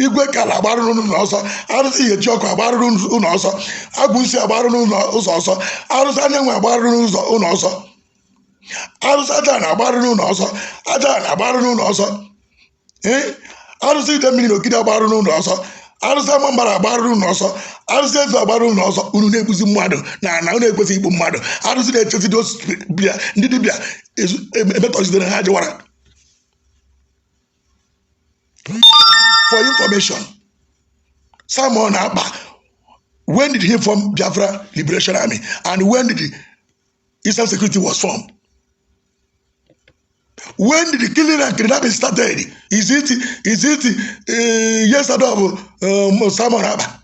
igwe ka ala agbara n'ụlọ ọsọ. Arụsị ihechi ọkụ agbara n'ụlọ ọsọ. Agwụ nsị agbara n'ụlọ ụzọ ọsọ. Arụsị anyanwụ agbara n'ụzọ ụlọ ọsọ. Arụsị aja anị agbara n'ụlọ ọsọ. Aja anị agbara n'ụlọ ọsọ. Ee, arụsị ide mmiri na okide agbara n'ụlọ ọsọ. Arụsị ama mbara agbara n'ụlọ ọsọ. Arụsị eze agbara n'ụlọ ọsọ. Unu na-egbuzi mmadụ na ana unu ekwesịghị igbu mmadụ. Arụsị na-echezi bịa ndị dibịa emetọzidere ha jewara. For information, Simon Ekpa, when did he form Biafra Liberation Army, and when did the Eastern Security was formed? When did the killing and kidnapping started? Is it yesterday of Simon Ekpa?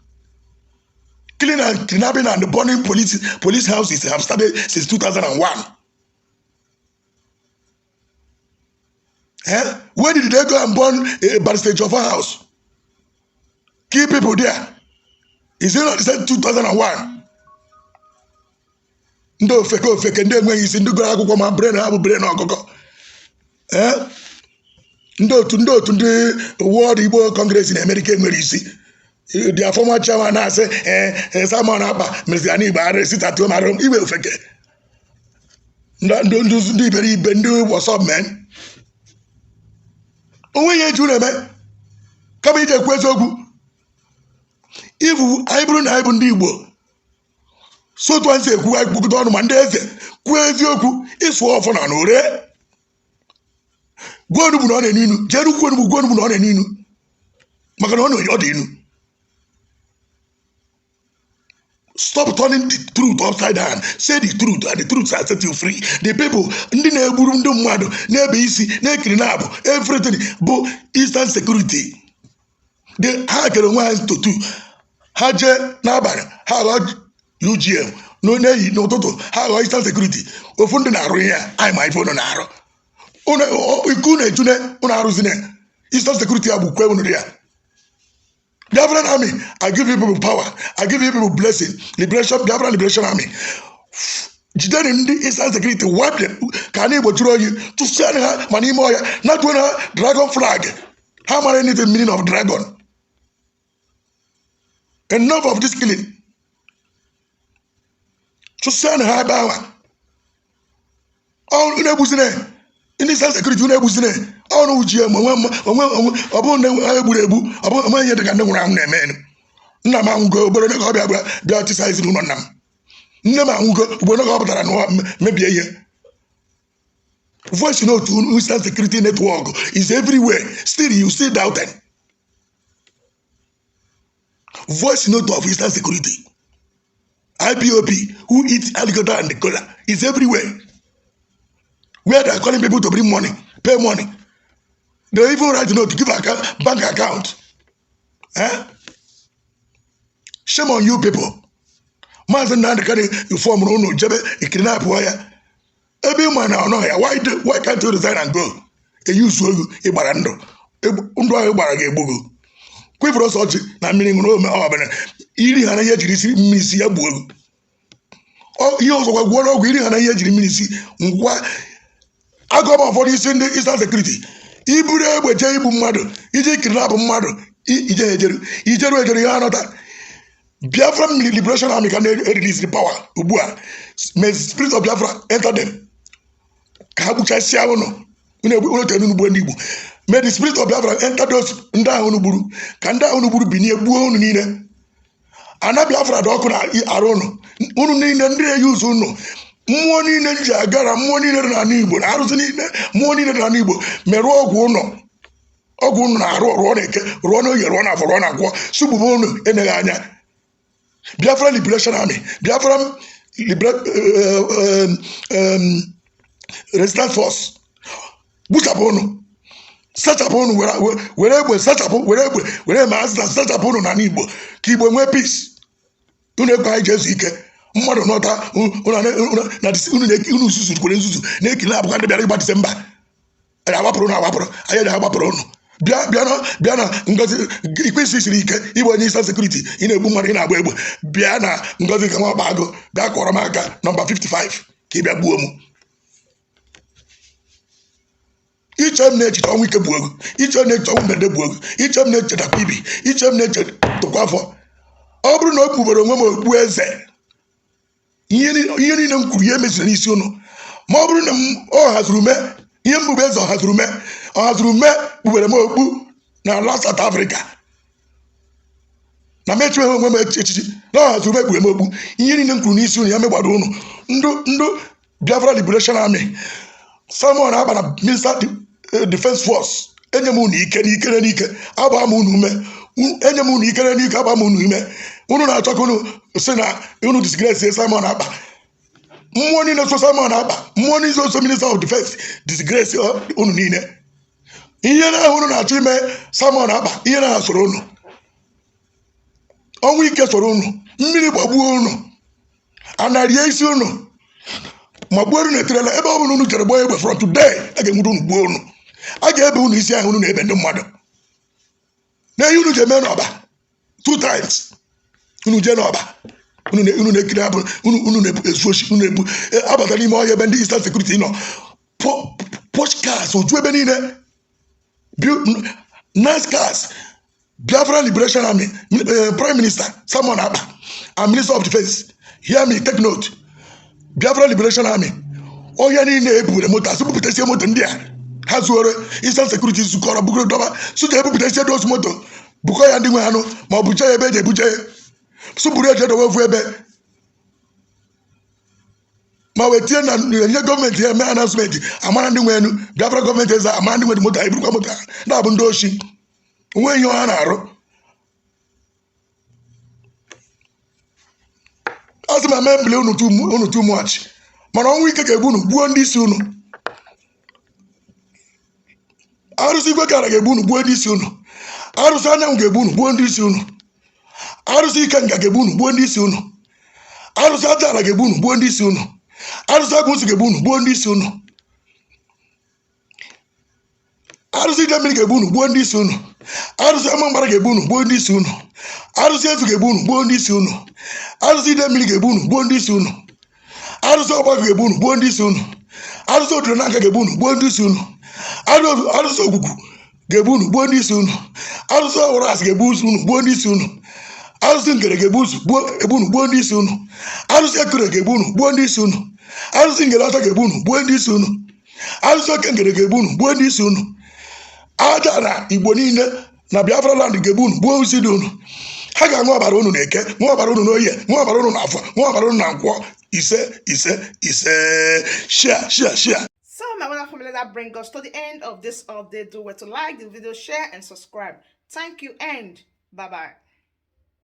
Killing and kidnapping and burning police houses have started since 2001. Eh? When did they go and burn Barrister Ejiofor house? Kill people there. Is it not the same 2001? Ndị ofeke ofeke, ndị enweghị isi, ndị gụrụ akwụkwọ ma brain ha bụ brain ọkụkọ. Ee, ndị otu ndị World Igbo Congress na America enwere isi. Their former chairman na-asị, ee, Simon Ekpa meziri ana Igbo arụ esitatuo mara igbe ofeke. Ndị iberibe, ndị what's men onwe ihe eji unu eme kama iji ekwu eziokwu. Ibu anyị bụrụ na anyị bụ ndị Igbo, so otu anyị si ekwu, anyị kwukọta ọnụ ma ndị eze kwuo eziokwu, ịsụ ọfọ na na ore gwa onugbu na ọ na-enu inu, jee rukwu onugbu, gwa onugbu na ọ na-enu inu, maka na ọ dị inu. Stop turning the truth upside down. Say the truth and the truth shall set you free. The people ndị na-egburu ndị mmadụ na-ebe isi na-ekiri na-abụ everything bụ Eastern Security. Ha kere onwe ha into two. Ha jee n'abalị, ha ghọọ UGM, n'eyi n'ụtụtụ, ha ghọọ Eastern Security. Ofu ndị na-arụ ihe a, anyị ma ife unu na-arụ. Ike unu ejune unu arụzine Eastern Security ya bụ kwe unu ya. Biafran Army, I give you people power. I give you people blessing. Liberation, Biafran Liberation Army. Jidere ndị Eastern Security, wipe them ka anyị gbochiri oyi, tụsịa ha ma n'ime ọhịa, natuo ha dragon flag. Ha mara anything meaning of dragon. Enough of this killing. Chụsịa ha ebe ahụ. Unu egbuzine ndị Eastern Security, unu egbuzine ọnụ ji onwe onwe onwe. Ọ bụrụ na ha egburu egbu, ọ bụrụ onwe ihe dị ka ndị nwụrụ anwụ na-eme enu. Nna m anwụgo, obere ka ọ bịa bịa tisa ezinụlọ nna m. Nne m anwụgo, ugboro ka ọ pụtara n'ụwa mebie ihe. Voice note Eastern Security network is everywhere. Still you still doubting. Voice note of Eastern Security, IPOB who eat alligator and the kola is everywhere, where they are calling people to bring money, pay money. They even write note to give account, bank account. Eh? Shame on you people. Maazị Nnamdị Kanu formụrụ unu jebe kidnap ya ebe ịma na ọ nọghị ya. Why can't you resign and go? Eyuzu ogu ịgbara ndụ, ndụ ahụ ịgbara ga-egbu gị. Kwefere ọsọ ọchị na mmiri ṅụrụ ome ọbụla iri ha na ihe ejiri isi mmiri si ya gbuo gị. Ihe ọzọkwa, gwụọ n'ọgwụ iri ha na ihe ejiri mmiri si ngwa. Agụm ụfọdụ isi ndị Eastern Security iburu egbe jee igbu mmadụ, iji kidnap mmadụ, ije ejeru ijeru ejeru ihe anọta. Biafra Liberation Army ka na-erelease the power ugbu a. May the spirit of Biafra enter them ka ha gbuchasịa ụnụ. Unu tere unu gbuo ndị Igbo. May the spirit of Biafra enter those ndị ahụ unu gburu, ka ndị ahụ unu gburu binie gbuo unu niile. Ana Biafra dị ọkụ na arụ unu, unu niile ndị na-eyuzu unu. Mmụọ niile ji aga na mmụọ niile dị n'ala Igbo na arụsị niile, mmụọ niile dị n'ala Igbo, merụọ ọgwụ ụnọ, ọgwụ unu na-arụ, rụọ na Eke, rụọ na Oye, rụọ na Afọ, rụọ na Nkwọ, sugbume unu eneghị anya. Biafra Liberation Army, Biafra Resistance Force, gbuchapụ unu, sachapụ unu, were egbe sachapụ, were egbe were ma azịza sachapụ unu n'ala Igbo ka Igbo nwee peace. Unu ekwe anyị ji ezu ike. Mmadụ nọta unu nzuzu kwere nzuzu na-ekiri abụkwa ndị bịara ịgba Disemba. Anyị agbapụrụ unu, agbapụrụ anyị, ji agbapụrụ unu. Bịa, bịa na, bịa na Ngozi. Ikpe isi siri ike ịbụ onye Eastern Security, ị na-egbu mmadụ, ị na-agba egbe. Bịa na Ngozi ka nwa ọkpa agụ, bịa kọrọ m aka nọmba 55 ka ị bịa gbuo m. Iche m na-echiche ọnwụ ike gbuo ego, iche m na-eche ọnwụ mberede gbuo ego, iche m na-echetakwa ibi, iche m na-eche tụkwa afọ. Ọ bụrụ na o kpubere onwe m okpu eze, ihe niile m kwuru, ihe meziri n'isi ụnụ. Ma ọ bụrụ na m ọ hazuru ume ihe mbube eze, ọhazuru ume, ọhazuru ume kpubere m okpu na ala South Africa na m echiweghị onwe m echichi na ọhazuru ume kpubere m okpu, ihe niile m kwuru n'isi ụnụ ya megbado ụnụ. Ndụ ndụ Biafra Liberation Army, Simon Ekpa na Minister Defense Force, enye m unu ike n'ike n'ike, agba m unu ume. Enye m unu ike n'ike, agba m unu ume. Unu na-achọ ka unu si na unu disgrace Simon Ekpa. Mmụọ niile so Simon Ekpa, mmụọ niile so Minister of Defense, disgrace unu niile. Ihe na-ahụ unu na-achọ ime Simon Ekpa, ihe na soro unu, ọnwụ ike soro unu, mmiri gbagbuo unu, anarie isi unu, ma gbuo unu etirela. Ebe ọ bụla unu jere gbaa egbe from today, a ga-enwude unu, gbuo unu. A ga-ebe unu isi ahụ unu na-ebe ndị mmadụ na-eyi. Unu ji eme n'ọba two times. Unu jee n'ọba, unu na-ekiri abụ unu, unu na-ezu oshi, unu na-ebu abata n'ime ọhịa ebe ndị Eastern Security nọ. Posh cars oju ebe niile, nice cars. Biafra Liberation Army, Prime Minister Simon Ekpa and Minister of Defense, hear me, take note. Biafra Liberation Army, ọhịa niile ebubere moto, asị bupụtasie moto ndị a ha zuoro, Eastern Security zukọrọ bugoro dọba, soja ebupụtasie those moto, bukọ ya ndị nwe ha nụ, ma ọ buje ya ebe eji ebuje ya, sụpụrụ eji edowe ofu ebe, ma wee tinye na nye gọọmenti ya eme announcement, amara ndị nwe enu. Biafra gọọmenti eze, amara ndị nwe moto ha, eburukwa moto ha. Na-abụ ndị oshi, onwe ihe ha na-arụ. A sị ma mee mbili unu too much, mana ọnwụ ike ga-egbu unu, gbuo ndị isi unu. Arụsị igwe kara ga-egbu unu, gbuo ndị isi unu. Arụsị anyanwụ ga-egbu unu, gbuo ndị isi unu. Arụsị ikenga ga-egbu unu, gbuo ndị isi unu. Arụsị aja ala ga-egbu unu, gbuo ndị isi unu. Arụsị agụnsị ga-egbu unu, gbuo ndị isi unu. Arụsị ide mmiri ga-egbu unu, gbuo ndị isi unu. Arụsị ama mgbara ga-egbu unu, gbuo ndị isi unu. Arụsị ezu ga-egbu unu, gbuo ndị isi unu. Arụsị ide mmiri ga-egbu unu, gbuo ndị isi unu. Arụsị ọgbakọ ga-egbu unu, gbuo ndị isi unu. Arụsị odoro n'aka ga-egbu unu, gbuo ndị isi unu. Arụsị ogwugwu ga-egbu unu, gbuo ndị isi unu. Arụsị ọwụrụ asị ga-egbu unu, gbuo ndị isi unu. Arụsị ngere ga-egbu egbu unu, gbuo ndị isi unu. Arụsị ekure ga-egbu unu, gbuo ndị isi unu. Arụsị ngere ọcha ga-egbu unu, gbuo ndị isi unu. Arụsị oke ngere ga-egbu unu, gbuo ndị isi unu. Aja na Igbo niile na Biafra land ga-egbu unu, gbuo isi dị unu. Ha ga-aṅụ ọbara unu na Eke, ṅụọ ọbara unu n'Oye, ṅụọ ọbara unu na Afọ, ṅụọ ọbara unu na Nkwọ. Ise, ise, ise. Share, share, share. So my wonderful family, that brings us to the end of this update. Do well to like the video, share and subscribe. Thank you and bye bye.